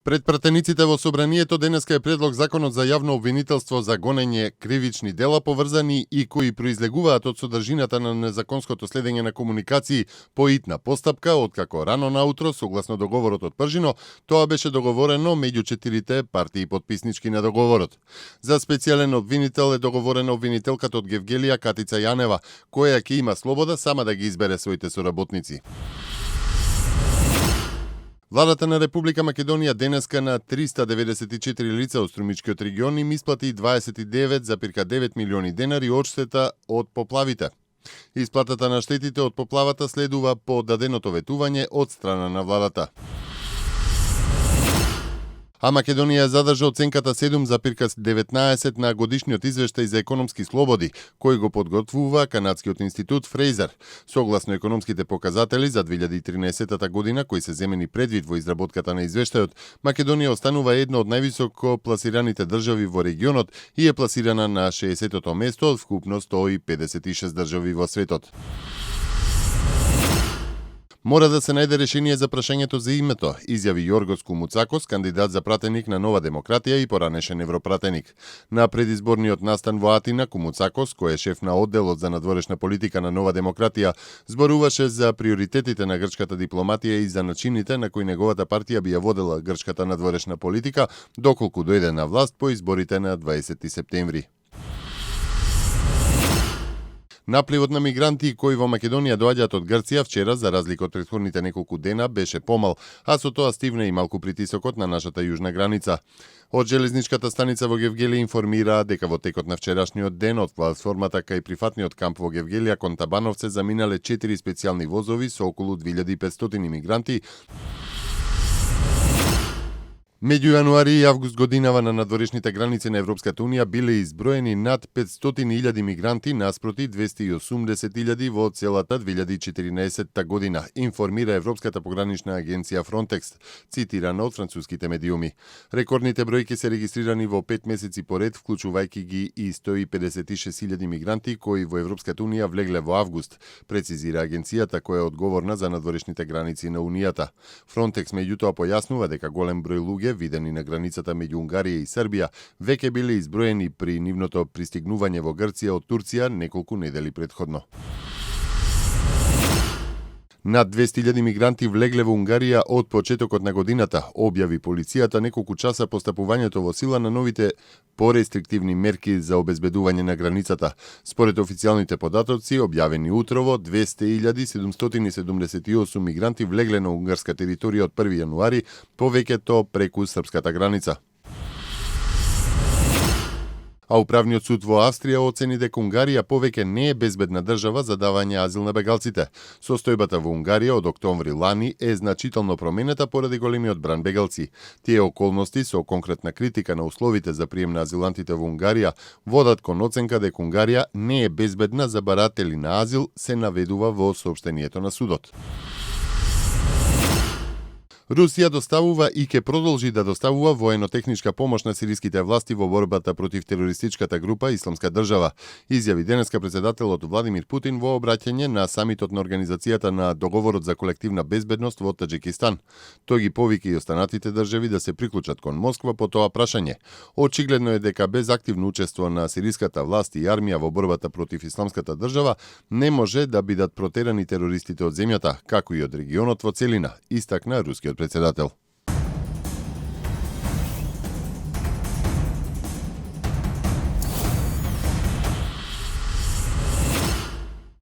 Пред пратениците во собранието денеска е предлог законот за јавно обвинителство за гонење кривични дела поврзани и кои произлегуваат од содржината на незаконското следење на комуникации по итна постапка, откако рано наутро, согласно договорот од пржино, тоа беше договорено меѓу 4 партии подписнички на договорот. За специјален обвинител е договорена обвинителката од Гевгелија Катица Јанева, која ќе има слобода сама да ги избере своите соработници. Владата на Република Македонија денеска на 394 лица од Струмичкиот регион им исплати 29,9 милиони денари одштета од поплавите. Исплатата на штетите од поплавата следува по даденото ветување од страна на владата. А Македонија задржа оценката 7,19 на годишниот извештај за економски слободи, кој го подготвува канадскиот институт Фрейзер. Согласно економските показатели за 2013 година, кои се земени предвид во изработката на извештајот, Македонија останува една од највисоко пласираните држави во регионот и е пласирана на 60-то место од вкупно 156 држави во светот. Мора да се најде решение за прашањето за името, изјави Јоргос Кумуцакос, кандидат за пратеник на Нова демократија и поранешен европратеник. На предизборниот настан во Атина, Кумуцакос, кој е шеф на одделот за надворешна политика на Нова демократија, зборуваше за приоритетите на грчката дипломатија и за начините на кои неговата партија би ја водела грчката надворешна политика, доколку дојде на власт по изборите на 20 септември. Напливот на мигранти кои во Македонија доаѓаат од Грција вчера, за разлика од претходните неколку дена, беше помал, а со тоа стивна и малку притисокот на нашата јужна граница. Од железничката станица во Гевгелија информира дека во текот на вчерашниот ден од платформата кај прифатниот камп во Гевгелија кон Табановце заминале 4 специјални возови со околу 2500 имигранти. Меѓу јануари и август годинава на надворешните граници на Европската Унија биле изброени над 500.000 мигранти наспроти 280.000 во целата 2014 година, информира Европската погранична агенција Frontex, цитирана од француските медиуми. Рекордните бројки се регистрирани во 5 месеци поред, вклучувајќи ги и 156.000 мигранти кои во Европската Унија влегле во август, прецизира агенцијата која е одговорна за надворешните граници на Унијата. Frontex меѓутоа појаснува дека голем број луѓе видени на границата меѓу Унгарија и Србија, веќе биле изброени при нивното пристигнување во Грција од Турција неколку недели претходно. Над 200.000 мигранти влегле во Унгарија од почетокот на годината, објави полицијата неколку часа по стапувањето во сила на новите порестриктивни мерки за обезбедување на границата. Според официјалните податоци, објавени утрово, 200.778 мигранти влегле на унгарска територија од 1 јануари, повеќето преку српската граница. А Управниот суд во Австрија оцени дека Унгарија повеќе не е безбедна држава за давање азил на бегалците. Состојбата во Унгарија од октомври лани е значително променета поради големиот бран бегалци. Тие околности со конкретна критика на условите за прием на азилантите во Унгарија водат кон оценка дека Унгарија не е безбедна за баратели на азил, се наведува во соопштението на судот. Русија доставува и ќе продолжи да доставува воено-техничка помош на сириските власти во борбата против терористичката група Исламска држава, изјави денеска председателот Владимир Путин во обраќање на самитот на Организацијата на договорот за колективна безбедност во Таџикистан. Тој ги повика и останатите држави да се приклучат кон Москва по тоа прашање. Очигледно е дека без активно учество на сириската власт и армија во борбата против Исламската држава не може да бидат протерани терористите од земјата, како и од регионот во целина, истакна рускиот председател.